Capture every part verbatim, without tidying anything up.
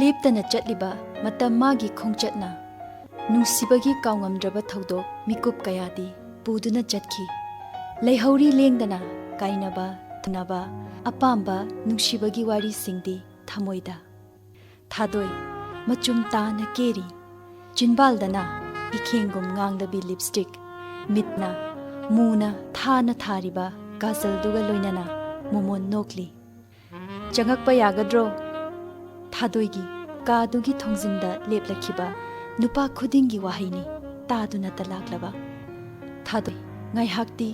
ꯂꯦꯞꯇꯅ ꯆꯠꯂꯤꯕ ꯃꯇꯝ ꯃꯥꯒꯤ ꯈꯣꯡꯆꯠꯅ ꯅꯨꯡꯁꯤꯕꯒꯤ ꯀꯥꯎꯉꯝꯗ꯭ꯔꯕ ꯊꯧꯗꯣꯛ ꯃꯤꯀꯨꯞ ꯀꯌꯥꯗꯤ ꯄꯨꯗꯨꯅ ꯆꯠꯈꯤ꯫ ꯂꯩꯍꯧꯔꯤ ꯂꯦꯡꯗꯅ ꯀꯥꯏꯅꯕ, ꯊꯨꯡꯅꯕ, ꯑꯄꯥꯝꯕ, ꯅꯨꯡꯁꯤꯕꯒꯤ ꯋꯥꯔꯤꯁꯤꯡꯗꯤ ꯊꯃꯣꯏꯗ꯫ ꯊꯥꯗꯣꯏ ꯃꯆꯨꯝ ꯇꯥꯅ ꯀꯦꯔꯤ꯫ ꯆꯤꯟꯕꯥꯜꯗꯅ ꯏꯈꯦꯡꯒꯨꯝ ꯉꯥꯡꯂꯕꯤ ꯂꯤꯞꯁꯇꯤꯛ, ꯃꯤꯠꯅ ꯃꯨꯅ ꯊꯥꯅ ꯊꯥꯔꯤꯕ ꯀꯥꯖꯜꯗꯨꯒ ꯂꯣꯏꯅꯅ ꯃꯣꯃꯣꯟ ꯅꯣꯛꯂꯤ꯫ "ꯆꯪꯉꯛꯄ ꯌꯥꯒꯗ꯭ꯔꯣ?" ꯊꯥꯗꯣꯏꯒꯤ ꯀꯥꯗꯨꯒꯤ ꯊꯣꯡꯖꯤꯟꯗ ꯂꯦꯞꯂꯛꯈꯤꯕ ꯅꯨꯄꯥ ꯈꯨꯗꯤꯡꯒꯤ ꯋꯥꯍꯩꯅꯤ ꯇꯥꯗꯨꯅꯇ ꯂꯥꯛꯂꯕ꯫ ꯊꯥꯗꯣꯏ ꯉꯥꯏꯍꯥꯛꯇꯤ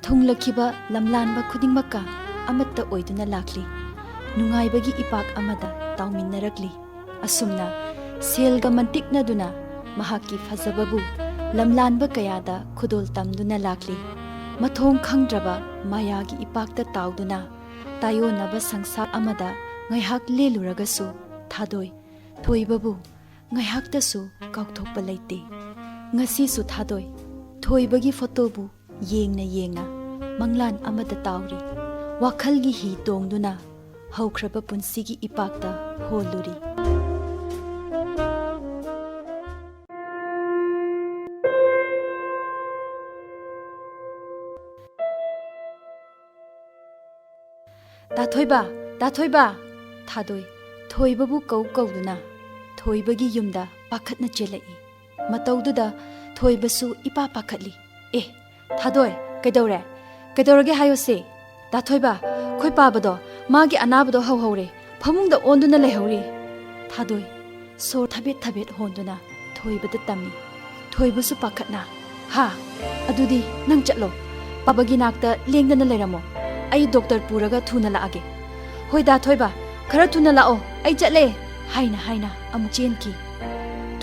ꯊꯨꯡꯂꯈꯤꯕ ꯂꯝꯂꯥꯟꯕ ꯈꯨꯗꯤꯡꯃꯛꯀ ꯑꯃꯠꯇ ꯑꯣꯏꯗꯨꯅ ꯂꯥꯛꯂꯤ꯫ ꯅꯨꯡꯉꯥꯏꯕꯒꯤ ꯏꯄꯥꯛ ꯑꯃꯗ ꯇꯥꯎꯃꯤꯟꯅꯔꯛꯂꯤ꯫ ꯑꯁꯨꯝꯅ ꯁꯦꯜꯒ ꯃꯟꯇꯤꯛꯅꯗꯨꯅ ꯃꯍꯥꯛꯀꯤ ꯐꯖꯕꯕꯨ ꯂꯝꯂꯥꯟꯕ ꯀꯌꯥꯗ ꯈꯨꯗꯣꯜ ꯇꯝꯗꯨꯅ ꯂꯥꯛꯂꯤ꯫ ꯃꯊꯣꯡ ꯈꯪꯗ꯭ꯔꯕ ꯃꯥꯌꯥꯒꯤ ꯏꯄꯥꯛꯇ ꯇꯥꯎꯗꯨꯅ ꯇꯥꯏꯑꯣꯟꯅꯕ ꯁꯪꯁꯥꯔ ꯑꯃꯗ ꯉꯥꯏꯍꯥꯛ ꯂꯦꯜꯂꯨꯔꯒꯁꯨ ꯊꯥꯗꯣꯏ ꯊꯣꯏꯕꯕꯨ ꯉꯥꯏꯍꯥꯛꯇꯁꯨ ꯀꯥꯎꯊꯣꯛꯄ ꯂꯩꯇꯦ꯫ ꯉꯁꯤꯁꯨ ꯊꯥꯗꯣꯏ ꯊꯣꯏꯕꯒꯤ ꯐꯣꯇꯣꯕꯨ ꯌꯦꯡꯅ ꯌꯦꯡꯅ ꯃꯪꯂꯥꯟ ꯑꯃꯗ ꯇꯥꯎꯔꯤ꯫ ꯋꯥꯈꯜꯒꯤ ꯍꯤ ꯇꯣꯡꯗꯨꯅ ꯍꯧꯈ꯭ꯔꯕ ꯄꯨꯟꯁꯤꯒꯤ ꯏꯄꯥꯛꯇ ꯍꯣꯜꯂꯨꯔꯤ꯫ "ꯗꯥ ꯊꯣꯏꯕ, ꯗꯥ ꯊꯣꯏꯕ!" ꯊꯥꯗꯣꯏ ꯊꯣꯏꯕꯕꯨ ꯀꯧ ꯀꯧꯗꯨꯅ ꯊꯣꯏꯕꯒꯤ ꯌꯨꯝꯗ ꯄꯥꯈꯠꯅ ꯆꯦꯜꯂꯛꯏ꯫ ꯃꯇꯧꯗꯨꯗ ꯊꯣꯏꯕꯁꯨ ꯏꯄꯥ ꯄꯥꯈꯠꯂꯤ꯫ "ꯑꯦ, ꯊꯥꯗꯣꯏ, ꯀꯩꯗꯧꯔꯦ? ꯀꯩꯗꯧꯔꯒꯦ ꯍꯥꯏꯌꯣꯁꯦ? ꯗꯥ ꯊꯣꯏꯕ, ꯑꯩꯈꯣꯏ ꯄꯥꯕꯗꯣ, ꯃꯥꯒꯤ ꯑꯅꯥꯕꯗꯣ ꯍꯧꯍꯧꯔꯦ, ꯐꯃꯨꯡꯗ ꯑꯣꯟꯗꯨꯅ ꯂꯩꯍꯧꯔꯤ꯫" ꯊꯥꯗꯣꯏ ꯁꯣꯔ ꯊꯕꯦꯠ ꯊꯕꯦꯠ ꯍꯣꯟꯗꯨꯅ ꯊꯣꯏꯕꯗ ꯇꯝꯃꯤ꯫ ꯊꯣꯏꯕꯁꯨ ꯄꯥꯈꯠꯅ, "ꯍꯥ? ꯑꯗꯨꯗꯤ ꯅꯪ ꯆꯠꯂꯣ꯫ ꯄꯥꯕꯒꯤ ꯅꯥꯛꯇ ꯂꯦꯡꯗꯅ ꯂꯩꯔꯝꯃꯣ꯫ ꯑꯩ ꯗꯣꯛꯇꯔ ꯄꯨꯔꯒ ꯊꯨꯅ ꯂꯥꯛꯑꯒꯦ꯫" "ꯍꯣꯏ ꯗꯥ ꯊꯣꯏꯕ, ꯈꯔ ꯊꯨꯅ ꯂꯥꯛꯑꯣ, ꯑꯩ ꯆꯠꯂꯦ," ꯍꯥꯏꯅ ꯍꯥꯏꯅ ꯑꯃꯨꯛ ꯆꯦꯟꯈꯤ꯫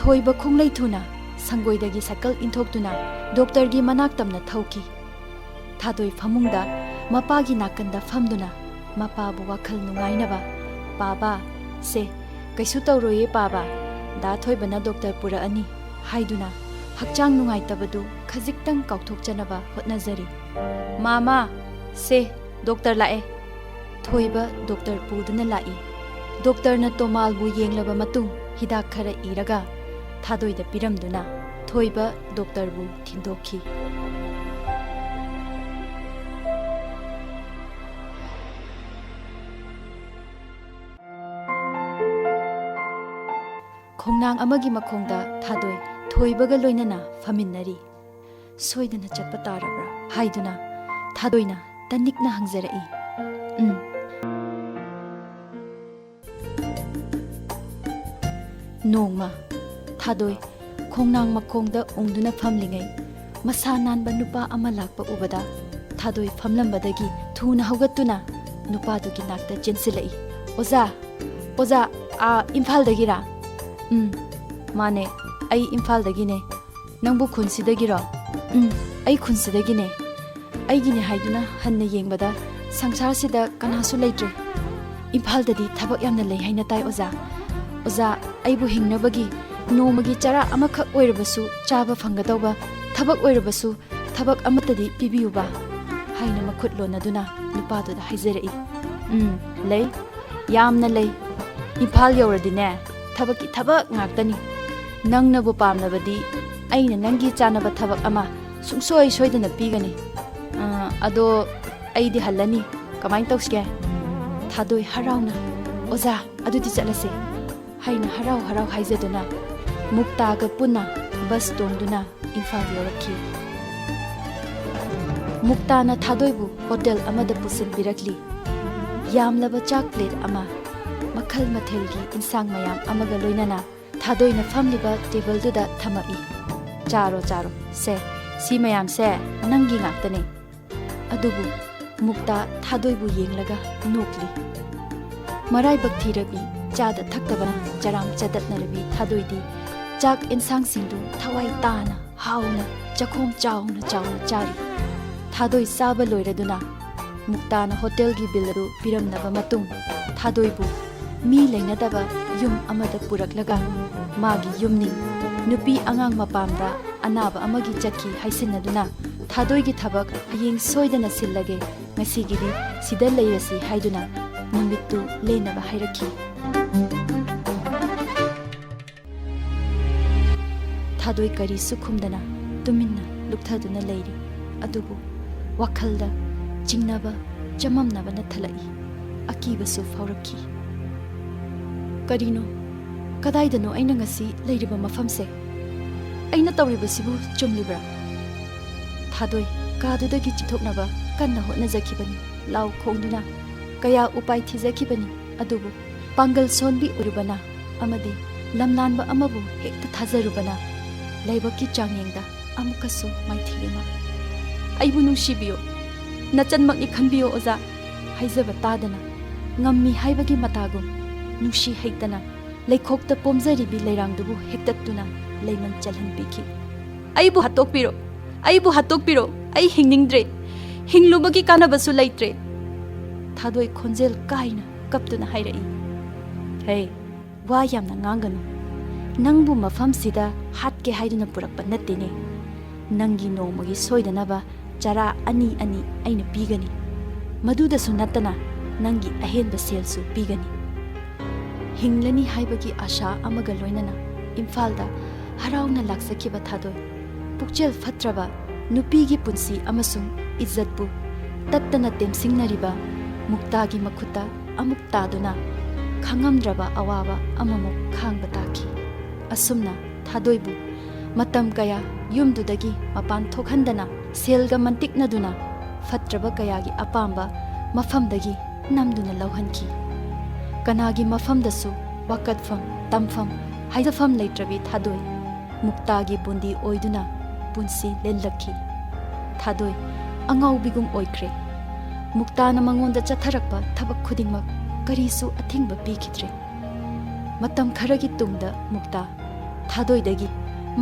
ꯊꯣꯏꯕ ꯈꯣꯡꯂꯩ ꯊꯨꯅ ꯁꯪꯒꯣꯏꯗꯒꯤ ꯁꯥꯏꯀꯜ ꯏꯟꯊꯣꯛꯇꯨꯅ ꯗꯣꯛꯇꯔꯒꯤ ꯃꯅꯥꯛ ꯇꯝꯅ ꯊꯧꯈꯤ꯫ ꯊꯥꯗꯣꯏ ꯐꯃꯨꯡꯗ ꯃꯄꯥꯒꯤ ꯅꯥꯀꯟꯗ ꯐꯝꯗꯨꯅ ꯃꯄꯥꯕꯨ ꯋꯥꯈꯜ ꯅꯨꯡꯉꯥꯏꯅꯕ, "ꯄꯥꯕ, ꯁꯦ, ꯀꯩꯁꯨ ꯇꯧꯔꯣꯏꯌꯦ ꯄꯥꯕ, ꯗꯥ ꯊꯣꯏꯕꯅ ꯗꯣꯛꯇꯔ ꯄꯨꯔꯛꯑꯅꯤ," ꯍꯥꯏꯗꯨꯅ ꯍꯛꯆꯥꯡ ꯅꯨꯡꯉꯥꯏꯇꯕꯗꯨ ꯈꯖꯤꯛꯇꯪ ꯀꯥꯎꯊꯣꯛꯆꯅꯕ ꯍꯣꯠꯅꯖꯔꯤ꯫ "ꯃꯥꯃꯥ, ꯁꯦ, ꯗꯣꯛꯇꯔ ꯂꯥꯛꯑꯦ꯫" ꯊꯣꯏꯕ ꯗꯣꯛꯇꯔ ꯄꯨꯗꯨꯅ ꯂꯥꯛꯏ꯫ ꯗꯣꯛꯇꯔꯅ ꯇꯣꯃꯥꯜꯕꯨ ꯌꯦꯡꯂꯕ ꯃꯇꯨꯡ ꯍꯤꯗꯥꯛ ꯈꯔ ꯏꯔꯒ ꯊꯥꯗꯣꯏꯗ ꯄꯤꯔꯝꯗꯨꯅ ꯊꯣꯏꯕ ꯗꯣꯛꯇꯔꯕꯨ ꯊꯤꯟꯗꯣꯛꯈꯤ꯫ ꯈꯣꯡꯅꯥꯡ ꯑꯃꯒꯤ ꯃꯈꯣꯡꯗ ꯊꯥꯗꯣꯏ ꯊꯣꯏꯕꯒ ꯂꯣꯏꯅꯅ ꯐꯝꯃꯤꯟꯅꯔꯤ꯫ "ꯁꯣꯏꯗꯅ ꯆꯠꯄ ꯇꯥꯔꯕ꯭ꯔꯥ?" ꯍꯥꯏꯗꯨꯅ ꯊꯥꯗꯣꯏꯅ ꯇꯅꯤꯛꯅ ꯍꯪꯖꯔꯛꯏ꯫ "ꯎꯝ꯫" ꯅꯣꯡꯃ ꯊꯥꯗꯣꯏ ꯈꯣꯡꯅꯥꯡ ꯃꯈꯣꯡꯗ ꯎꯪꯗꯨꯅ ꯐꯝꯂꯤꯉꯩ, ꯃꯁꯥ ꯅꯥꯟꯕ ꯅꯨꯄꯥ ꯑꯃ ꯂꯥꯛꯄ ꯎꯕꯗ, ꯊꯥꯗꯣꯏ ꯐꯝꯂꯝꯕꯗꯒꯤ ꯊꯨꯅ ꯍꯧꯒꯠꯇꯨꯅ ꯅꯨꯄꯥꯗꯨꯒꯤ ꯅꯥꯛꯇ ꯆꯦꯟꯁꯤꯜꯂꯛꯏ꯫ "ꯑꯣꯖꯥ, ꯑꯣꯖꯥ, ꯑꯥ, ꯏꯝꯐꯥꯜꯗꯒꯤꯔꯥ?" "ꯎꯝ, ꯃꯥꯅꯦ, ꯑꯩ ꯏꯝꯐꯥꯜꯗꯒꯤꯅꯦ꯫ ꯅꯪꯕꯨ ꯈꯨꯟꯁꯤꯗꯒꯤꯔꯣ?" "ꯎꯝ, ꯑꯩ ꯈꯨꯟꯁꯤꯗꯒꯤꯅꯦ꯫ ꯑꯩꯒꯤꯅꯦ ꯍꯥꯏꯗꯨꯅ ꯍꯟꯅ ꯌꯦꯡꯕꯗ ꯁꯪꯁꯥꯔꯁꯤꯗ ꯀꯅꯥꯁꯨ ꯂꯩꯇ꯭ꯔꯦ꯫ ꯏꯝꯐꯥꯜꯗꯗꯤ ꯊꯕꯛ ꯌꯥꯝꯅ ꯂꯩ ꯍꯥꯏꯅ ꯇꯥꯏ ꯑꯣꯖꯥ꯫ ꯑꯣꯖꯥ, ꯑꯩꯕꯨ ꯍꯤꯡꯅꯕꯒꯤ ꯅꯣꯡꯃꯒꯤ ꯆꯔꯥ ꯑꯃꯈꯛ ꯑꯣꯏꯔꯕꯁꯨ ꯆꯥꯕ ꯐꯪꯒꯗꯧꯕ ꯊꯕꯛ ꯑꯣꯏꯔꯕꯁꯨ ꯊꯕꯛ ꯑꯃꯠꯇꯗꯤ ꯄꯤꯕꯤꯌꯨꯕ" ꯍꯥꯏꯅ ꯃꯈꯨꯠ ꯂꯣꯟꯅꯗꯨꯅ ꯅꯨꯄꯥꯗꯨꯗ ꯍꯥꯏꯖꯔꯛꯏ꯫ "ꯎꯝ, ꯂꯩ, ꯌꯥꯝꯅ ꯂꯩ꯫ ꯏꯝꯐꯥꯜ ꯌꯧꯔꯗꯤꯅꯦ, ꯊꯕꯛꯀꯤ ꯊꯕꯛ ꯉꯥꯛꯇꯅꯤ꯫ ꯅꯪꯅꯕꯨ ꯄꯥꯝꯂꯕꯗꯤ ꯑꯩꯅ ꯅꯪꯒꯤ ꯆꯥꯅꯕ ꯊꯕꯛ ꯑꯃ ꯁꯨꯡꯁꯣꯏ ꯁꯣꯏꯗꯅ ꯄꯤꯒꯅꯤ꯫ ꯑ, ꯑꯗꯣ ꯑꯩꯗꯤ ꯍꯜꯂꯅꯤ꯫ ꯀꯃꯥꯏꯅ ꯇꯧꯁꯤꯒꯦ?" ꯊꯥꯗꯣꯏ ꯍꯔꯥꯎꯅ, "ꯑꯣꯖꯥ, ꯑꯗꯨꯗꯤ ꯆꯠꯂꯁꯦ" ꯍꯥꯏꯅ ꯍꯔꯥꯎ ꯍꯔꯥꯎ ꯍꯥꯏꯖꯗꯨꯅ ꯃꯨꯛꯇꯥꯒ ꯄꯨꯟꯅ ꯕꯁ ꯇꯣꯡꯗꯨꯅ ꯏꯝꯐꯥꯜ ꯌꯧꯔꯛꯈꯤ꯫ ꯃꯨꯛꯇꯥꯅ ꯊꯥꯗꯣꯏꯕꯨ ꯍꯣꯇꯦꯜ ꯑꯃꯗ ꯄꯨꯁꯤꯟꯕꯤꯔꯛꯂꯤ꯫ ꯌꯥꯝꯂꯕ ꯆꯥꯛ ꯄ꯭ꯂꯦꯠ ꯑꯃ, ꯃꯈꯜ ꯃꯊꯦꯜꯒꯤ ꯏꯟꯁꯥꯡ ꯃꯌꯥꯝ ꯑꯃꯒ ꯂꯣꯏꯅꯅ ꯊꯥꯗꯣꯏꯅ ꯐꯝꯂꯤꯕ ꯇꯦꯕꯜꯗꯨꯗ ꯊꯝꯃꯛꯏ꯫ "ꯆꯥꯔꯣ, ꯆꯥꯔꯣ꯫ ꯁꯦ, ꯁꯤ ꯃꯌꯥꯝꯁꯦ ꯅꯪꯒꯤ ꯉꯥꯛꯇꯅꯦ꯫" ꯑꯗꯨꯕꯨ ꯃꯨꯛꯇꯥ ꯊꯥꯗꯣꯏꯕꯨ ꯌꯦꯡꯂꯒ ꯅꯣꯛꯂꯤ꯫ ꯃꯔꯥꯏꯕꯛ ꯊꯤꯔꯕꯤ, ꯆꯥꯗ ꯊꯛꯇꯕꯅ ꯆꯔꯥꯝ ꯆꯗꯠꯅꯔꯕꯤ ꯊꯥꯗꯣꯏꯗꯤ ꯆꯥꯛ ꯑꯦꯟꯁꯥꯡꯁꯤꯡꯗꯨ ꯊꯋꯥꯏ ꯇꯥꯅ, ꯍꯥꯎꯅ, ꯆꯈꯣꯝ ꯆꯥꯎꯅ ꯆꯥꯎꯅ ꯆꯥꯔꯤ꯫ ꯊꯥꯗꯣꯏ ꯆꯥꯕ ꯂꯣꯏꯔꯗꯨꯅ ꯃꯨꯛꯇꯥꯅ ꯍꯣꯇꯦꯜꯒꯤ ꯕꯤꯜ ꯑꯗꯨ ꯄꯤꯔꯝꯂꯕ ꯃꯇꯨꯡ, ꯊꯥꯗꯣꯏꯕꯨ ꯃꯤ ꯂꯩꯅꯗꯕ ꯌꯨꯝ ꯑꯃꯗ ꯄꯨꯔꯛꯂꯒ ꯃꯥꯒꯤ ꯌꯨꯝꯅꯤ, ꯅꯨꯄꯤ ꯑꯉꯥꯡ ꯃꯄꯥꯝꯗ ꯑꯅꯥꯕ ꯑꯃꯒꯤ ꯆꯠꯈꯤ ꯍꯥꯏꯁꯤꯟꯅꯗꯨꯅ, ꯊꯥꯗꯣꯏꯒꯤ ꯊꯕꯛ ꯍꯌꯦꯡ ꯁꯣꯏꯗꯅ ꯁꯤꯜꯂꯒꯦ, ꯉꯁꯤꯒꯤꯗꯤ ꯁꯤꯗ ꯂꯩꯔꯁꯤ ꯍꯥꯏꯗꯨꯅ ꯅꯨꯃꯤꯠꯇꯨ ꯂꯦꯟꯅꯕ ꯍꯥꯏꯔꯛꯈꯤ꯫ ꯊꯥꯗꯣꯏ ꯀꯔꯤꯁꯨ ꯈꯨꯝꯗꯅ ꯇꯨꯃꯤꯟꯅ ꯂꯨꯞꯊꯗꯨꯅ ꯂꯩꯔꯤ꯫ ꯑꯗꯨꯕꯨ ꯋꯥꯈꯜꯗ ꯆꯤꯡꯅꯕ, ꯆꯃꯝꯅꯕꯅ ꯊꯜꯂꯛꯏ꯫ ꯑꯀꯤꯕꯁꯨ ꯐꯥꯎꯔꯛꯈꯤ꯫ "ꯀꯔꯤꯅꯣ? ꯀꯗꯥꯏꯗꯅꯣ ꯑꯩꯅ ꯉꯁꯤ ꯂꯩꯔꯤꯕ ꯃꯐꯝꯁꯦ? ꯑꯩꯅ ꯇꯧꯔꯤꯕꯁꯤꯕꯨ ꯆꯨꯝꯂꯤꯕ꯭ꯔꯥ?" ꯊꯥꯗꯣꯏ ꯀꯥꯗꯨꯗꯒꯤ ꯆꯤꯊꯣꯛꯅꯕ ꯀꯟꯅ ꯍꯣꯠꯅꯖꯈꯤꯕꯅꯤ꯫ ꯂꯥꯎ ꯈꯣꯡꯗꯨꯅ ꯀꯌꯥ ꯎꯄꯥꯏ ꯊꯤꯖꯈꯤꯕꯅꯤ꯫ ꯑꯗꯨꯕꯨ ꯄꯥꯡꯒꯜ ꯁꯣꯟꯕꯤ ꯑꯣꯏꯔꯨꯕꯅ ꯑꯃꯗꯤ ꯂꯝꯂꯥꯟꯕ ꯑꯃꯕꯨ ꯍꯦꯛꯇ ꯊꯥꯖꯔꯨꯕꯅ ꯂꯥꯏꯕꯛꯀꯤ ꯆꯥꯡꯌꯦꯡꯗ ꯑꯃꯨꯛꯀꯁꯨ ꯃꯥꯏꯊꯤ ꯑꯃ꯫ "ꯑꯩꯕꯨ ꯅꯨꯡꯁꯤꯕꯤꯌꯨ, ꯅꯆꯟꯃꯛꯅꯤ ꯈꯟꯕꯤꯌꯨ ꯑꯣꯖꯥ" ꯍꯥꯏꯖꯕ ꯇꯥꯗꯅ, ꯉꯝꯃꯤ ꯍꯥꯏꯕꯒꯤ ꯃꯇꯥꯒꯨꯝ ꯅꯨꯡꯁꯤ ꯍꯩꯇꯅ ꯂꯩꯈꯣꯛꯇ ꯄꯣꯝꯖꯔꯤꯕꯤ ꯂꯩꯔꯥꯡꯗꯨꯕꯨ ꯍꯦꯛꯇꯠꯇꯨꯅ ꯂꯩꯃꯟ ꯆꯜꯍꯟꯕꯤꯈꯤ꯫ "ꯑꯩꯕꯨ ꯍꯥꯠꯇꯣꯛꯄꯤꯔꯣ, ꯑꯩꯕꯨ ꯍꯥꯠꯇꯣꯛꯄꯤꯔꯣ, ꯑꯩ ꯍꯤꯡꯅꯤꯡꯗ꯭ꯔꯦ, ꯍꯤꯡꯂꯨꯕꯒꯤ ꯀꯥꯟꯅꯕꯁꯨ ꯂꯩꯇ꯭ꯔꯦ"꯫ ꯊꯥꯗꯣꯏ ꯈꯣꯟꯖꯦꯜ ꯀꯥꯏꯅ ꯀꯞꯇꯨꯅ ꯍꯥꯏꯔꯛꯏ꯫ "ꯍꯦ, ꯋꯥ ꯌꯥꯝꯅ ꯉꯥꯡꯒꯅꯨ꯫ ꯅꯪꯕꯨ ꯃꯐꯝꯁꯤꯗ ꯍꯥꯠꯀꯦ ꯍꯥꯏꯗꯨꯅ ꯄꯨꯔꯛꯄ ꯅꯠꯇꯦꯅꯦ꯫ ꯅꯪꯒꯤ ꯅꯣꯡꯃꯒꯤ ꯁꯣꯏꯗꯅꯕ ꯆꯔꯥ ꯑꯅꯤ ꯑꯅꯤ ꯑꯩꯅ ꯄꯤꯒꯅꯤ꯫ ꯃꯗꯨꯗꯁꯨ ꯅꯠꯇꯅ ꯅꯪꯒꯤ ꯑꯍꯦꯟꯕ ꯁꯦꯜꯁꯨ ꯄꯤꯒꯅꯤ"꯫ ꯍꯤꯡꯂꯅꯤ ꯍꯥꯏꯕꯒꯤ ꯑꯥꯁꯥ ꯑꯃꯒ ꯂꯣꯏꯅꯅ ꯏꯝꯐꯥꯜꯗ ꯍꯔꯥꯎꯅ ꯂꯥꯛꯆꯈꯤꯕ ꯊꯥꯗꯣꯏ, ꯄꯨꯛꯆꯦꯜ ꯐꯠꯇ꯭ꯔꯕ ꯅꯨꯄꯤꯒꯤ ꯄꯨꯟꯁꯤ ꯑꯃꯁꯨꯡ ꯏꯖꯠꯄꯨ ꯇꯠꯇꯅ ꯇꯦꯝꯁꯤꯡꯅꯔꯤꯕ ꯃꯨꯛꯇꯥꯒꯤ ꯃꯈꯨꯠꯇ ꯑꯃꯨꯛ ꯇꯥꯗꯨꯅ ꯈꯥꯡꯉꯝꯗ꯭ꯔꯕ ꯑꯋꯥꯕ ꯑꯃꯃꯨꯛ ꯈꯥꯡꯕ ꯇꯥꯈꯤ꯫ ꯑꯁꯨꯝꯅ ꯊꯥꯗꯣꯏꯕꯨ ꯃꯇꯝ ꯀꯌꯥ ꯌꯨꯝꯗꯨꯗꯒꯤ ꯃꯄꯥꯟ ꯊꯣꯛꯍꯟꯗꯅ, ꯁꯦꯜꯒ ꯃꯟꯇꯤꯛꯅꯗꯨꯅ ꯐꯠꯇ꯭ꯔꯕ ꯀꯌꯥꯒꯤ ꯑꯄꯥꯝꯕ ꯃꯐꯝꯗꯒꯤ ꯅꯝꯗꯨꯅ ꯂꯧꯍꯟꯈꯤ꯫ ꯀꯅꯥꯒꯤ ꯃꯐꯝꯗꯁꯨ ꯋꯥꯀꯠꯐꯝ, ꯇꯝꯐꯝ, ꯍꯥꯏꯖꯐꯝ ꯂꯩꯇ꯭ꯔꯕꯤ ꯊꯥꯗꯣꯏ ꯃꯨꯛꯇꯥꯒꯤ ꯕꯨꯟꯗꯤ ꯑꯣꯏꯗꯨꯅ ꯄꯨꯟꯁꯤ ꯂꯦꯜꯂꯛꯈꯤ꯫ ꯊꯥꯗꯣꯏ ꯑꯉꯥꯎꯕꯤꯒꯨꯝ ꯑꯣꯏꯈ꯭ꯔꯦ꯫ ꯃꯨꯛꯇꯥꯅ ꯃꯉꯣꯟꯗ ꯆꯠꯊꯔꯛꯄ ꯊꯕꯛ ꯈꯨꯗꯤꯡꯃꯛ ꯀꯔꯤꯁꯨ ꯑꯊꯤꯡꯕ ꯄꯤꯈꯤꯗ꯭ꯔꯦ꯫ ꯃꯇꯝ ꯈꯔꯒꯤ ꯇꯨꯡꯗ ꯃꯨꯛꯇꯥ ꯊꯥꯗꯣꯏꯗꯒꯤ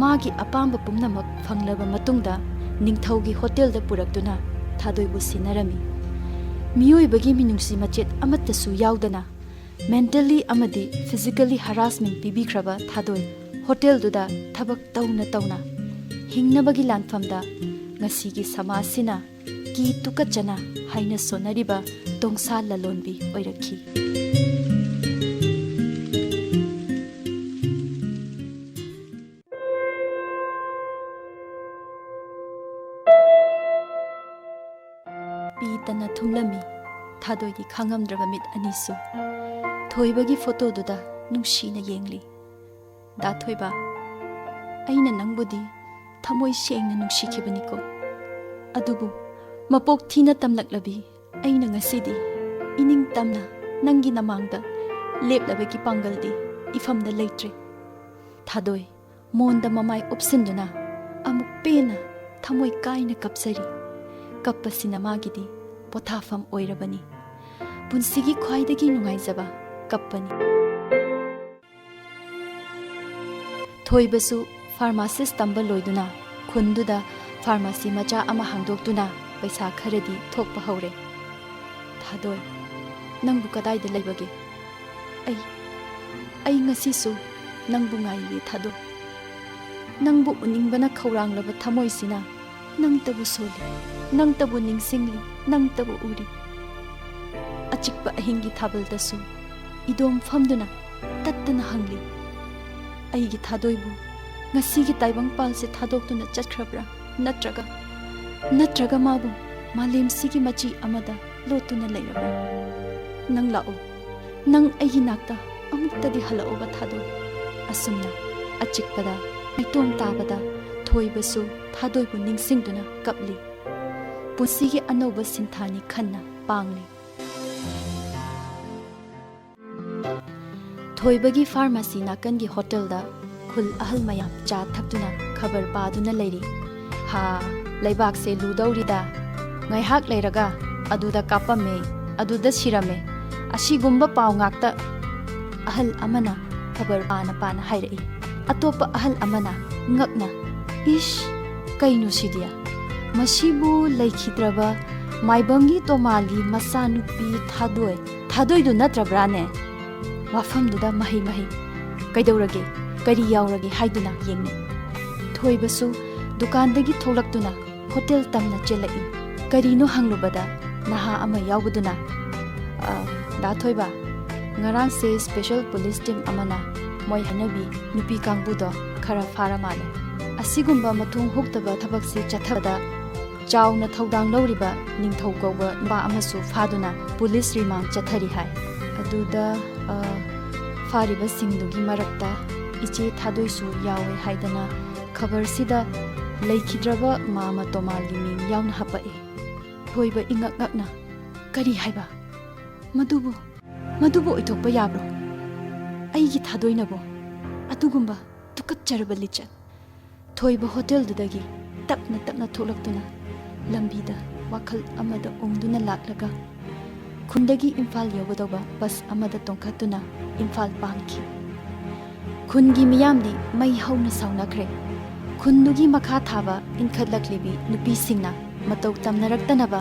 ꯃꯥꯒꯤ ꯑꯄꯥꯝꯕ ꯄꯨꯝꯅꯃꯛ ꯐꯪꯂꯕ ꯃꯇꯨꯡꯗ ꯅꯤꯡꯊꯧꯒꯤ ꯍꯣꯇꯦꯜꯗ ꯄꯨꯔꯛꯇꯨꯅ ꯊꯥꯗꯣꯏꯕꯨ ꯁꯤꯟꯅꯔꯝꯃꯤ꯫ ꯃꯤꯑꯣꯏꯕꯒꯤ ꯃꯤꯅꯨꯡꯁꯤ ꯃꯆꯦꯠ ꯑꯃꯠꯇꯁꯨ ꯌꯥꯎꯗꯅ mentally ꯑꯃꯗꯤ physically harassment ꯄꯤꯕꯤꯈ꯭ꯔꯕ ꯊꯥꯗꯣꯏ ꯍꯣꯇꯦꯜꯗꯨꯗ ꯊꯕꯛ ꯇꯧꯅ ꯇꯧꯅ ꯍꯤꯡꯅꯕꯒꯤ ꯂꯥꯟꯐꯝꯗ ꯉꯁꯤꯒꯤ ꯁꯃꯥꯖꯁꯤꯅ ꯀꯤ ꯇꯨꯀꯠꯆꯅ ꯍꯥꯏꯅ ꯁꯣꯟꯅꯔꯤꯕ ꯇꯣꯡꯁꯥ ꯂꯂꯣꯟꯕꯤ ꯑꯣꯏꯔꯛꯈꯤ꯫ ꯄꯤ ꯇꯅ ꯊꯨꯝꯂꯝꯃꯤ ꯊꯥꯗꯣꯏꯒꯤ ꯈꯥꯡꯉꯝꯗ꯭ꯔꯕ ꯃꯤꯠ ꯑꯅꯤꯁꯨ꯫ ꯊꯣꯏꯕꯒꯤ ꯐꯣꯇꯣꯗꯨꯗ ꯅꯨꯡꯁꯤꯅ ꯌꯦꯡꯂꯤ꯫ "ꯗꯥ ꯊꯣꯏꯕ, ꯑꯩꯅ ꯅꯪꯕꯨꯗꯤ ꯊꯃꯣꯏ ꯁꯦꯡꯅ ꯅꯨꯡꯁꯤꯈꯤꯕꯅꯤꯀꯣ꯫ ꯑꯗꯨꯕꯨ ꯃꯄꯣꯛ ꯊꯤꯅ ꯇꯝꯂꯛꯂꯕꯤ ꯑꯩꯅ ꯉꯁꯤꯗꯤ ꯏꯅꯤꯡ ꯇꯝꯅ ꯅꯪꯒꯤ ꯅꯃꯥꯡꯗ ꯂꯦꯞꯂꯕꯒꯤ ꯄꯥꯡꯒꯜꯗꯤ ꯏꯐꯝꯗ ꯂꯩꯇ꯭ꯔꯦ꯫ ꯊꯥꯗꯣꯏ, ꯃꯣꯟꯗ ꯃꯃꯥꯏ ꯎꯞꯁꯤꯟꯗꯨꯅ ꯑꯃꯨꯛ ꯄꯦꯟꯅ ꯊꯃꯣꯏ ꯀꯥꯏꯅ ꯀꯞꯆꯔꯤ꯫ ꯀꯞꯄꯁꯤꯅ ꯃꯥꯒꯤꯗꯤ ꯄꯣꯊꯥꯐꯝ ꯑꯣꯏꯔꯕꯅꯤ꯫ ꯄꯨꯟꯁꯤꯒꯤ ꯈ꯭ꯋꯥꯏꯗꯒꯤ ꯅꯨꯡꯉꯥꯏꯖꯕ ꯀꯞꯄꯅꯤ꯫" ꯊꯣꯏꯕꯁꯨ ꯐꯥꯔꯃꯥꯁꯤꯁ ꯇꯝꯕ ꯂꯣꯏꯗꯨꯅ ꯈꯨꯟꯗꯨꯗ ꯐꯥꯔꯃꯥꯁꯤ ꯃꯆꯥ ꯑꯃ ꯍꯥꯡꯗꯣꯛꯇꯨꯅ ꯄꯩꯁꯥ ꯈꯔꯗꯤ ꯊꯣꯛꯄ ꯍꯧꯔꯦ꯫ "ꯊꯥꯗꯣꯏ, ꯅꯪꯕꯨ ꯀꯗꯥꯏꯗ ꯂꯩꯕꯒꯦ? ꯑꯩ, ꯑꯩ ꯉꯁꯤꯁꯨ ꯅꯪꯕꯨ ꯉꯥꯏꯔꯤꯌꯦ ꯊꯥꯗꯣꯏ꯫ ꯅꯪꯕꯨ ꯎꯅꯤꯡꯕꯅ ꯈꯧꯔꯥꯡꯂꯕ ꯊꯃꯣꯏꯁꯤꯅ ꯅꯪꯇꯕꯨ ꯁꯣꯜꯂꯤ, ꯅꯪꯇꯕꯨ ꯅꯤꯡꯁꯤꯡꯂꯤ, ꯅꯪꯇꯕꯨ ꯎꯔꯤ꯫ ꯑꯆꯤꯛꯄ ꯑꯍꯤꯡꯒꯤ ꯊꯥꯕꯜꯗꯁꯨ ꯏꯗꯣꯝ ꯐꯝꯗꯨꯅ ꯇꯠꯇꯅ ꯍꯪꯂꯤ, ꯑꯩꯒꯤ ꯊꯥꯗꯣꯏꯕꯨ ꯉꯁꯤꯒꯤ ꯇꯥꯏꯕꯪꯄꯥꯜꯁꯦ ꯊꯥꯗꯣꯛꯇꯨꯅ ꯆꯠꯈ꯭ꯔꯕ꯭ꯔꯥ? ꯅꯠꯇ꯭ꯔꯒ, ꯅꯠꯇ꯭ꯔꯒ ꯃꯥꯕꯨ ꯃꯥꯂꯦꯝꯁꯤꯒꯤ ꯃꯆꯤ ꯑꯃꯗ ꯂꯣꯠꯇꯨꯅ ꯂꯩꯔꯕ꯭ꯔꯥ? ꯅꯪ ꯂꯥꯛꯎ, ꯅꯪ ꯑꯩꯒꯤ ꯅꯥꯛꯇ ꯑꯃꯨꯛꯇꯗꯤ ꯍꯜꯂꯛꯎꯕ ꯊꯥꯗꯣꯏ꯫" ꯑꯁꯨꯝꯅ ꯑꯆꯤꯛꯄꯗ, ꯃꯤꯇꯣꯝ ꯇꯥꯕꯗ ꯊꯣꯏꯕꯁꯨ ꯊꯥꯗꯣꯏꯕꯨ ꯅꯤꯡꯁꯤꯡꯗꯨꯅ ꯀꯞꯂꯤ꯫ ꯄꯨꯟꯁꯤꯒꯤ ꯑꯅꯧꯕ ꯁꯤꯟꯊꯥꯅꯤ ꯈꯟꯅ ꯄꯥꯡꯂꯤ꯫ ꯊꯣꯏꯕꯒꯤ ꯐꯥꯔꯃꯥꯁꯤ ꯅꯥꯀꯟꯒꯤ ꯍꯣꯇꯦꯜꯗ ꯈꯨꯜ ꯑꯍꯜ ꯃꯌꯥꯝ ꯆꯥ ꯊꯛꯇꯨꯅ ꯈꯕꯔ ꯄꯥꯗꯨꯅ ꯂꯩꯔꯤ꯫ "ꯍꯥ, ꯂꯩꯕꯥꯛꯁꯦ ꯂꯨꯗꯧꯔꯤꯗ꯫ ꯉꯥꯏꯍꯥꯛ ꯂꯩꯔꯒ ꯑꯗꯨꯗ ꯀꯥꯞꯄꯝꯃꯦ, ꯑꯗꯨꯗ ꯁꯤꯔꯝꯃꯦ, ꯑꯁꯤꯒꯨꯝꯕ ꯄꯥꯎ ꯉꯥꯛꯇ꯫" ꯑꯍꯜ ꯑꯃꯅ ꯈꯕꯔ ꯄꯥꯅ ꯄꯥꯅ ꯍꯥꯏꯔꯛꯏ꯫ ꯑꯇꯣꯞꯄ ꯑꯍꯜ ꯑꯃꯅ ꯉꯛꯅ, "ꯏꯁ, ꯀꯩꯅꯣ ꯁꯤꯗꯤ? ꯃꯁꯤꯕꯨ ꯂꯩꯈꯤꯗ꯭ꯔꯕ ꯃꯥꯏꯕꯝꯒꯤ ꯇꯣꯃꯥꯒꯤ ꯃꯆꯥꯅꯨꯄꯤ ꯊꯥꯗꯣꯏ, ꯊꯥꯗꯣꯏꯗꯨ ꯅꯠꯇ꯭ꯔꯕ꯭ꯔꯥꯅꯦ?" ꯋꯥꯐꯝꯗꯨꯗ ꯃꯍꯩ ꯃꯍꯩ, "ꯀꯩꯗꯧꯔꯒꯦ? ꯀꯔꯤ ꯌꯥꯎꯔꯒꯦ?" ꯍꯥꯏꯗꯨꯅ ꯌꯦꯡꯅꯩ꯫ ꯊꯣꯏꯕꯁꯨ ꯗꯨꯀꯥꯟꯗꯒꯤ ꯊꯣꯛꯂꯛꯇꯨꯅ ꯍꯣꯇꯦꯜ ꯇꯝꯅ ꯆꯦꯜꯂꯛꯏ꯫ ꯀꯔꯤꯅꯣ ꯍꯪꯂꯨꯕꯗ ꯅꯍꯥ ꯑꯃ ꯌꯥꯎꯕꯗꯨꯅ, "ꯑ, ꯗꯥ ꯊꯣꯏꯕ, ꯉꯔꯥꯡꯁꯦ special police team ꯑꯃꯅ ꯃꯣꯏ ꯍꯥꯏꯅꯕꯤ ꯅꯨꯄꯤ ꯀꯥꯡꯕꯨꯗꯣ ꯈꯔ ꯐꯥꯔ ꯃꯥꯜꯂꯦ꯫ ꯑꯁꯤꯒꯨꯝꯕ ꯃꯊꯣꯡ ꯍꯨꯛꯇꯕ ꯊꯕꯛꯁꯤ ꯆꯠꯊꯕꯗ ꯆꯥꯎꯅ ꯊꯧꯗꯥꯡ ꯂꯧꯔꯤꯕ ꯅꯤꯡꯊꯧ ꯀꯧꯕ ꯅꯨꯄꯥ ꯑꯃꯁꯨ ꯐꯥꯗꯨꯅ police remand ꯆꯠꯊꯔꯤ ꯍꯥꯏ꯫ ꯑꯗꯨꯗ, ꯑ, ꯐꯥꯔꯤꯕꯁꯤꯡꯗꯨꯒꯤ ꯃꯔꯛꯇ ꯏꯆꯦ ꯊꯥꯗꯣꯏꯁꯨ ꯌꯥꯎꯋꯦ ꯍꯥꯏꯗꯅ ꯈꯕꯔꯁꯤꯗ ꯂꯩꯈꯤꯗ꯭ꯔꯕ ꯃꯥꯃ ꯇꯣꯃꯥꯜꯒꯤ ꯃꯤꯡ ꯌꯥꯎꯅ ꯍꯥꯄꯛꯑꯦ꯫" ꯊꯣꯏꯕ ꯏꯉꯛ ꯉꯛꯅ, "ꯀꯔꯤ ꯍꯥꯏꯕ? ꯃꯗꯨꯕꯨ, ꯃꯗꯨꯕꯨ ꯑꯣꯏꯊꯣꯛꯄ ꯌꯥꯕ꯭ꯔꯣ? ꯑꯩꯒꯤ ꯊꯥꯗꯣꯏꯅꯕꯨ ꯑꯗꯨꯒꯨꯝꯕ ꯇꯨꯀꯠꯆꯔꯕ ꯂꯤꯆꯠ!" ꯊꯣꯏꯕ ꯍꯣꯇꯦꯜꯗꯨꯗꯒꯤ ꯇꯞꯅ ꯇꯞꯅ ꯊꯣꯛꯂꯛꯇꯨꯅ ꯂꯝꯕꯤꯗ ꯋꯥꯈꯜ ꯑꯃꯗ ꯎꯪꯗꯨꯅ ꯂꯥꯛꯂꯒ ꯈꯨꯟꯗꯒꯤ ꯏꯝꯐꯥꯜ ꯌꯧꯒꯗꯧꯕ ꯕꯁ ꯑꯃꯗ ꯇꯣꯡꯈꯠꯇꯨꯅ ꯏꯝꯐꯥꯜ ꯄꯥꯡꯈꯤ꯫ ꯈꯨꯟꯒꯤ ꯃꯤꯌꯥꯝꯗꯤ ꯃꯩ ꯍꯧꯅ ꯁꯥꯎꯅꯈ꯭ꯔꯦ꯫ ꯈꯨꯟꯗꯨꯒꯤ ꯃꯈꯥ ꯊꯥꯕ ꯏꯟꯈꯠꯂꯛꯂꯤꯕꯤ ꯅꯨꯄꯤꯁꯤꯡꯅ ꯃꯇꯧ ꯇꯝꯅꯔꯛꯇꯅꯕ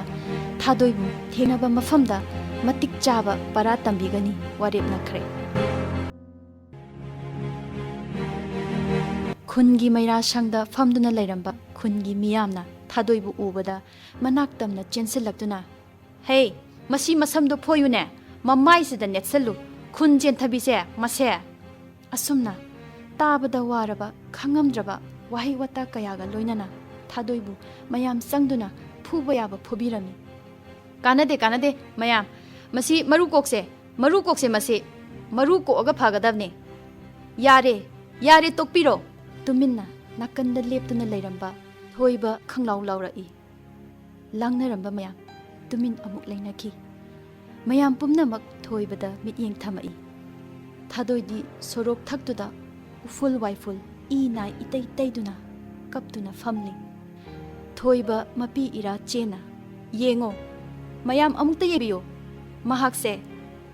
ꯊꯥꯗꯣꯏꯕꯨ ꯊꯦꯡꯅꯕ ꯃꯐꯝꯗ ꯃꯇꯤꯛ ꯆꯥꯕ ꯄꯔꯥ ꯇꯝꯕꯤꯒꯅꯤ ꯋꯥꯔꯦꯞꯅꯈ꯭ꯔꯦ꯫ ꯈꯨꯟꯒꯤ ꯃꯩꯔꯥꯁꯪꯗ ꯐꯝꯗꯨꯅ ꯂꯩꯔꯝꯕ ꯈꯨꯟꯒꯤ ꯃꯤꯌꯥꯝꯅ ꯊꯥꯗꯣꯏꯕꯨ ꯎꯕꯗ ꯃꯅꯥꯛ ꯇꯝꯅ ꯆꯦꯟꯁꯤꯜꯂꯛꯇꯨꯅ, "ꯍꯦ, ꯃꯁꯤ ꯃꯁꯝꯗꯣ ꯐꯣꯏꯌꯨꯅꯦ, ꯃꯃꯥꯏꯁꯤꯗ ꯅꯦꯠꯁꯜꯂꯨ, ꯈꯨꯟ ꯆꯦꯟꯊꯕꯤꯁꯦ ꯃꯁꯦ!" ꯑꯁꯨꯝꯅ ꯇꯥꯕꯗ ꯋꯥꯔꯕ, ꯈꯪꯉꯝꯗ꯭ꯔꯕ ꯋꯥꯍꯩ ꯋꯥꯇꯥ ꯀꯌꯥꯒ ꯂꯣꯏꯅꯅ ꯊꯥꯗꯣꯏꯕꯨ ꯃꯌꯥꯝ ꯆꯪꯗꯨꯅ ꯐꯨꯕ ꯌꯥꯕ ꯐꯨꯕꯤꯔꯝꯃꯤ꯫ "ꯀꯥꯟꯅꯗꯦ, ꯀꯥꯟꯅꯗꯦ, ꯃꯌꯥꯝ꯫ ꯃꯁꯤ ꯃꯔꯨ ꯀꯣꯛꯁꯦ, ꯃꯔꯨ ꯀꯣꯛꯁꯦ ꯃꯁꯤ꯫ ꯃꯔꯨ ꯀꯣꯛꯑꯒ ꯐꯒꯗꯕꯅꯦ꯫ ꯌꯥꯔꯦ, ꯌꯥꯔꯦ, ꯇꯣꯛꯄꯤꯔꯣ꯫" ꯇꯨꯃꯤꯟꯅ ꯅꯥꯀꯟꯗ ꯂꯦꯞꯇꯨꯅ ꯂꯩꯔꯝꯕ ꯊꯣꯏꯕ ꯈꯪꯂꯥꯎ ꯂꯥꯎꯔꯛꯏ꯫ ꯂꯥꯡꯅꯔꯝꯕ ꯃꯌꯥꯝ ꯇꯨꯃꯤꯟ ꯑꯃꯨꯛ ꯂꯩꯅꯈꯤ꯫ ꯃꯌꯥꯝ ꯄꯨꯝꯅꯃꯛ ꯊꯣꯏꯕꯗ ꯃꯤꯠꯌꯦꯡ ꯊꯝꯃꯛꯏ꯫ ꯊꯥꯗꯣꯏꯗꯤ ꯁꯣꯔꯣꯛ ꯊꯛꯇꯨꯗ ꯎꯐꯨꯜ ꯋꯥꯏꯐꯨꯜ ꯏ ꯅꯥꯏ ꯏꯇꯩ ꯇꯩꯗꯨꯅ ꯀꯞꯇꯨꯅ ꯐꯝꯂꯤ꯫ ꯊꯣꯏꯕ ꯃꯄꯤ ꯏꯔꯥ ꯆꯦꯅ, "ꯌꯦꯡꯉꯣ, ꯃꯌꯥꯝ ꯑꯃꯨꯛꯇ ꯌꯦꯡꯕꯤꯌꯨ꯫ ꯃꯍꯥꯛꯁꯦ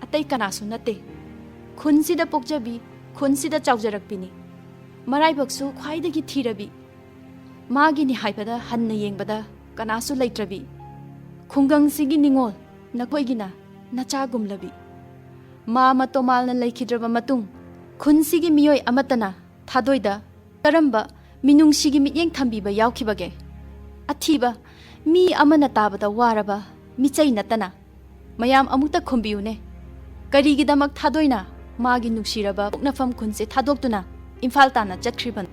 ꯑꯇꯩ ꯀꯅꯥꯁꯨ ꯅꯠꯇꯦ꯫ ꯈꯨꯟꯁꯤꯗ ꯄꯣꯛꯆꯕꯤ, ꯈꯨꯟꯁꯤꯗ ꯆꯥꯎꯖꯔꯛꯄꯤꯅꯤ꯫ ꯃꯔꯥꯏꯕꯛꯁꯨ ꯈ꯭ꯋꯥꯏꯗꯒꯤ ꯊꯤꯔꯕꯤ꯫ ꯃꯥꯒꯤꯅꯤ ꯍꯥꯏꯕꯗ ꯍꯟꯅ ꯌꯦꯡꯕꯗ ꯀꯅꯥꯁꯨ ꯂꯩꯇ꯭ꯔꯕꯤ꯫ ꯈꯨꯡꯒꯪꯁꯤꯒꯤ ꯅꯤꯉꯣꯜ, ꯅꯈꯣꯏꯒꯤꯅ ꯅꯆꯥꯒꯨꯝꯂꯕꯤ꯫" ꯃꯥꯃ ꯇꯣꯃꯥꯜꯅ ꯂꯩꯈꯤꯗ꯭ꯔꯕ ꯃꯇꯨꯡ, ꯈꯨꯟꯁꯤꯒꯤ ꯃꯤꯑꯣꯏ ꯑꯃꯠꯇꯅ ꯊꯥꯗꯣꯏꯗ ꯀꯔꯝꯕ ꯃꯤꯅꯨꯡꯁꯤꯒꯤ ꯃꯤꯠꯌꯦꯡ ꯊꯝꯕꯤꯕ ꯌꯥꯎꯈꯤꯕꯒꯦ? ꯑꯊꯤꯕ, ꯃꯤ ꯑꯃꯅ ꯇꯥꯕꯗ ꯋꯥꯔꯕ ꯃꯤꯆꯩ ꯅꯠꯇꯅ꯫ ꯃꯌꯥꯝ ꯑꯃꯨꯛꯇ ꯈꯨꯝꯕꯤꯌꯨꯅꯦ꯫ ꯀꯔꯤꯒꯤꯗꯃꯛ ꯊꯥꯗꯣꯏꯅ ꯃꯥꯒꯤ ꯅꯨꯡꯁꯤꯔꯕ ꯄꯣꯛꯅꯐꯝ ꯈꯨꯟꯁꯦ ꯊꯥꯗꯣꯛꯇꯨꯅ ꯏꯝꯐꯥꯜ ꯇꯥꯟꯅ ꯆꯠꯈ꯭ꯔꯤꯕꯅꯣ?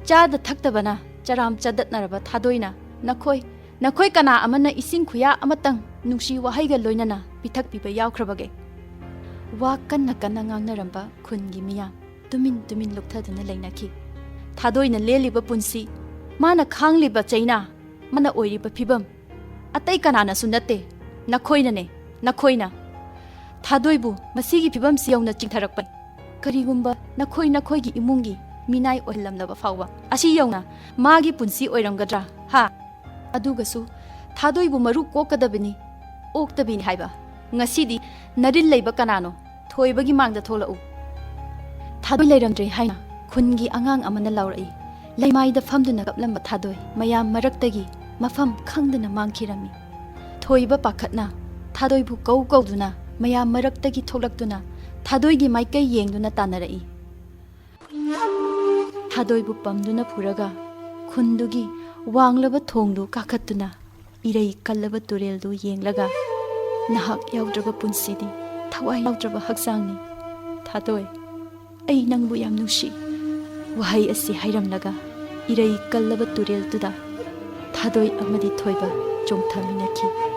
ꯆꯥꯗ ꯊꯛꯇꯕꯅ ꯆꯔꯥꯝ ꯆꯗꯠꯅꯔꯕ ꯊꯥꯗꯣꯏꯅ ꯅꯈꯣꯏ, ꯅꯈꯣꯏ ꯀꯅꯥ ꯑꯃꯅ ꯏꯁꯤꯡ ꯈꯨꯌꯥ ꯑꯃꯇꯪ ꯅꯨꯡꯁꯤ ꯋꯥꯍꯩꯒ ꯂꯣꯏꯅꯅ ꯄꯤꯊꯛꯄꯤꯕ ꯌꯥꯎꯈ꯭ꯔꯕꯒꯦ? ꯋꯥ ꯀꯟꯅ ꯀꯟꯅ ꯉꯥꯡꯅꯔꯝꯕ ꯈꯨꯟꯒꯤ ꯃꯤꯌꯥꯝ ꯇꯨꯃꯤꯟ ꯇꯨꯃꯤꯟ ꯂꯨꯞꯊꯗꯨꯅ ꯂꯩꯅꯈꯤ꯫ ꯊꯥꯗꯣꯏꯅ ꯂꯦꯜꯂꯤꯕ ꯄꯨꯟꯁꯤ, ꯃꯥꯅ ꯈꯥꯡꯂꯤꯕ ꯆꯩꯅꯥ, ꯃꯥꯅ ꯑꯣꯏꯔꯤꯕ ꯐꯤꯕꯝ, ꯑꯇꯩ ꯀꯅꯥꯅꯁꯨ ꯅꯠꯇꯦ, ꯅꯈꯣꯏꯅꯅꯦ, ꯅꯈꯣꯏꯅ꯫ ꯊꯥꯗꯣꯏꯕꯨ ꯃꯁꯤꯒꯤ ꯐꯤꯕꯝꯁꯤ ꯌꯧꯅ ꯆꯤꯡꯊꯔꯛꯄꯅꯤ꯫ ꯀꯔꯤꯒꯨꯝꯕ ꯅꯈꯣꯏ, ꯅꯈꯣꯏꯒꯤ ꯏꯃꯨꯡꯒꯤ ꯃꯤꯅꯥꯏ ꯑꯣꯏꯍꯜꯂꯝꯂꯕ ꯐꯥꯎꯕ, ꯑꯁꯤ ꯌꯧꯅ ꯃꯥꯒꯤ ꯄꯨꯟꯁꯤ ꯑꯣꯏꯔꯝꯒꯗ꯭ꯔꯥ? ꯍꯥ? ꯑꯗꯨꯒꯁꯨ ꯊꯥꯗꯣꯏꯕꯨ ꯃꯔꯨ ꯀꯣꯛꯀꯗꯕꯅꯤ, ꯑꯣꯛꯇꯕꯤꯅꯤ ꯍꯥꯏꯕ ꯉꯁꯤꯗꯤ ꯅꯔꯤꯜ ꯂꯩꯕ ꯀꯅꯥꯅꯣ? ꯊꯣꯏꯕꯒꯤ ꯃꯥꯡꯗ ꯊꯣꯛꯂꯛꯎ꯫ ꯊꯥꯗꯣꯏ ꯂꯩꯔꯝꯗ꯭ꯔꯦ ꯍꯥꯏꯅ ꯈꯨꯟꯒꯤ ꯑꯉꯥꯡ ꯑꯃꯅ ꯂꯥꯎꯔꯛꯏ꯫ ꯂꯩꯃꯥꯏꯗ ꯐꯝꯗꯨꯅ ꯀꯞꯂꯝꯕ ꯊꯥꯗꯣꯏ ꯃꯌꯥꯝ ꯃꯔꯛꯇꯒꯤ ꯃꯐꯝ ꯈꯪꯗꯅ ꯃꯥꯡꯈꯤꯔꯝꯃꯤ꯫ ꯊꯣꯏꯕ ꯄꯥꯈꯠꯅ ꯊꯥꯗꯣꯏꯕꯨ ꯀꯧ ꯀꯧꯗꯨꯅ ꯃꯌꯥꯝ ꯃꯔꯛꯇꯒꯤ ꯊꯣꯛꯂꯛꯇꯨꯅ ꯊꯥꯗꯣꯏꯒꯤ ꯃꯥꯏꯀꯩ ꯌꯦꯡꯗꯨꯅ ꯇꯥꯟꯅꯔꯛꯏ꯫ ꯊꯥꯗꯣꯏꯕꯨ ꯄꯝꯗꯨꯅ ꯄꯨꯔꯒ ꯈꯨꯟꯗꯨꯒꯤ ꯋꯥꯡꯂꯕ ꯊꯣꯡꯗꯨ ꯀꯥꯈꯠꯇꯨꯅ ꯏꯔꯩ ꯀꯜꯂꯕ ꯇꯨꯔꯦꯜꯗꯨ ꯌꯦꯡꯂꯒ, "ꯅꯍꯥꯛ ꯌꯥꯎꯗ꯭ꯔꯕ ꯄꯨꯟꯁꯤꯗꯤ ꯊꯋꯥꯏ ꯌꯥꯎꯗ꯭ꯔꯕ ꯍꯛꯆꯥꯡꯅꯤ꯫ ꯊꯥꯗꯣꯏ, ꯑꯩ ꯅꯪꯕꯨ ꯌꯥꯝ ꯅꯨꯡꯁꯤ"꯫ ꯋꯥꯍꯩ ꯑꯁꯤ ꯍꯥꯏꯔꯝꯂꯒ ꯏꯔꯩ ꯀꯜꯂꯕ ꯇꯨꯔꯦꯜꯗꯨꯗ ꯊꯥꯗꯣꯏ ꯑꯃꯗꯤ ꯊꯣꯏꯕ ꯆꯣꯡꯊꯃꯤꯟꯅꯈꯤ꯫